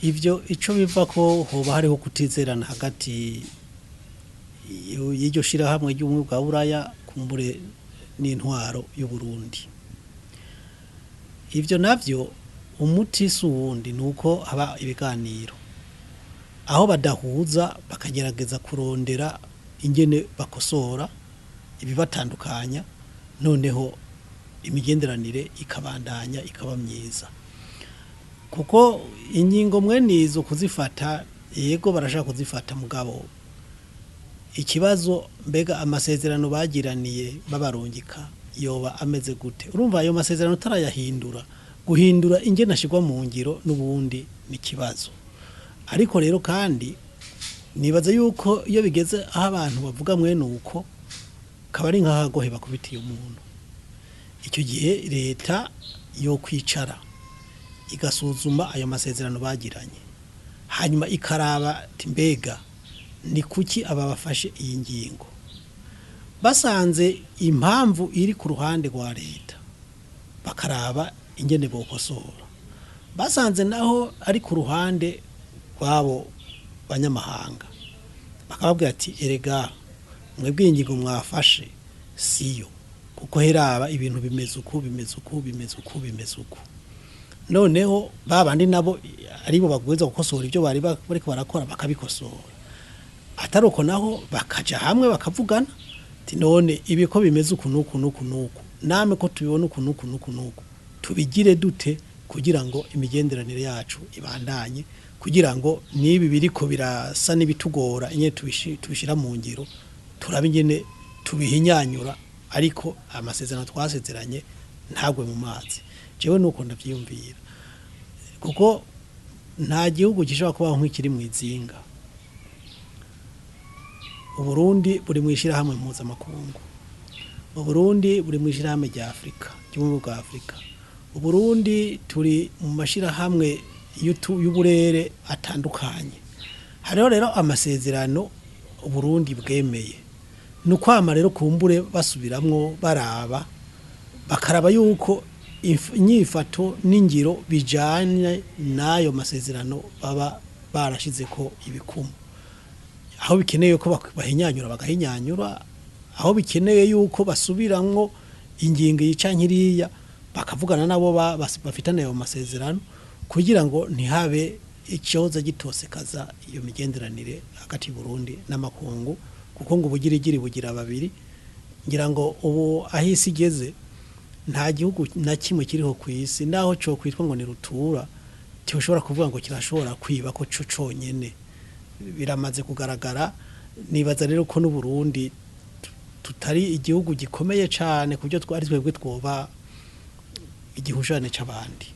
Ivyo ico biva ko hoba hariho kutizerana hagati y'iryo shirahamwe ry'ubumwe bwa Buraya kumbure n'intwaro y'u Burundi. Ivyo navyo umuti si uwundi, nuko haba ibiganiro aho badahuza, bakagerageza kurondera ingene bakosora ibibatandukanya, noneho imigenderanire ikabandanya ikaba myiza. Kuko ingingo mwene izo kuzifata, yego barashaka kuzifata, mugabo ikibazo mbega amasezerano bagiraniye babarungika yoba ameze gute? Urumva ayo masezerano utarayahindura, guhindura ingene ashirwa mu ngiro n'ubundi ni ikibazo. Ariko rero kandi nibaza yuko iyo bigeze aho abantu bavuga mwene uko, kaba ari nk'ahagohe bakubitiye umuntu. Icyo gihe leta yo kwicara igasuzuma ayo masezerano bagiranye, hanyuma ikaraba ati mbega ni kuki aba bafashe iyi ngingo. Basanze impamvu iri ku ruhande rwa leta, bakaraba ingene bokosora. Basanze naho ari ku ruhande rw'abo banyamahanga, bakababwira ati erega mwebwe iyi ngingo mwafashe siyo, kuko heraba ibintu bimeze uku, bimeze uku, bimeze uku, bimeze uku. Noneho babandi nabo aribo bagwiza gukosora ibyo bari bariko barakora bakabikosora. Atari uko naho bakaja hamwe bakavugana ati none ibi ko bimeze uku nuku nuku nuku, namwe ko tubibona uku nuku nuku nuku, tubigire dute kugira ngo imigenderanire yacu ibandanye, kugira ngo n'ibi biriko birasa n'ibitugora ingene tubishira mu ngiro, turabe ingene tubihinyanyura, ariko amasezerano twasezeranye ntagwe mu mazi. Jewe nuko ndavyiyumvira, kuko nta gihugu gishobora kubaho nk'ikiri mu izinga. Uburundi buri mu ishirahamwe mpuzamakungu, Uburundi buri mu ishirahamwe rya Afurika, ry'ubumwe bwa Afurika. Uburundi turi mu mashirahamwe y'uburere atandukanye. Hariho rero amasezerano Uburundi bwemeye. Ni ukwama rero kumbure basubiramwo baraba, bakaraba yuko inyifato n'ingiro bijanye n'ayo masezerano baba barashizeko ibikumu. Aho bikeneye ko bahinyanyura bagahinyanyura, aho bikeneye yuko basubiramwo ingingo iyi canke iriya, bakavugana nabo bafitane ayo masezerano, kugira ngo ntihabe icoza gitosekaza iyo migenderanire hagati y'u Burundi n'amakungu, kuko ngo ubugirigiri bugira babiri. Ngira ngo ubu aho isi igeze nta gihugu na kimwe kiriho ku isi, naho co kwitwa ngo ni rutura, cyoshobora kuvuga ngo kirashobora kwiba ko co conyene. Biramaze kugaragara. Nibaza rero ko n'Uburundi tutari igihugu gikomeye cane ku buryo twari twebwe twoba igihushane c'abandi.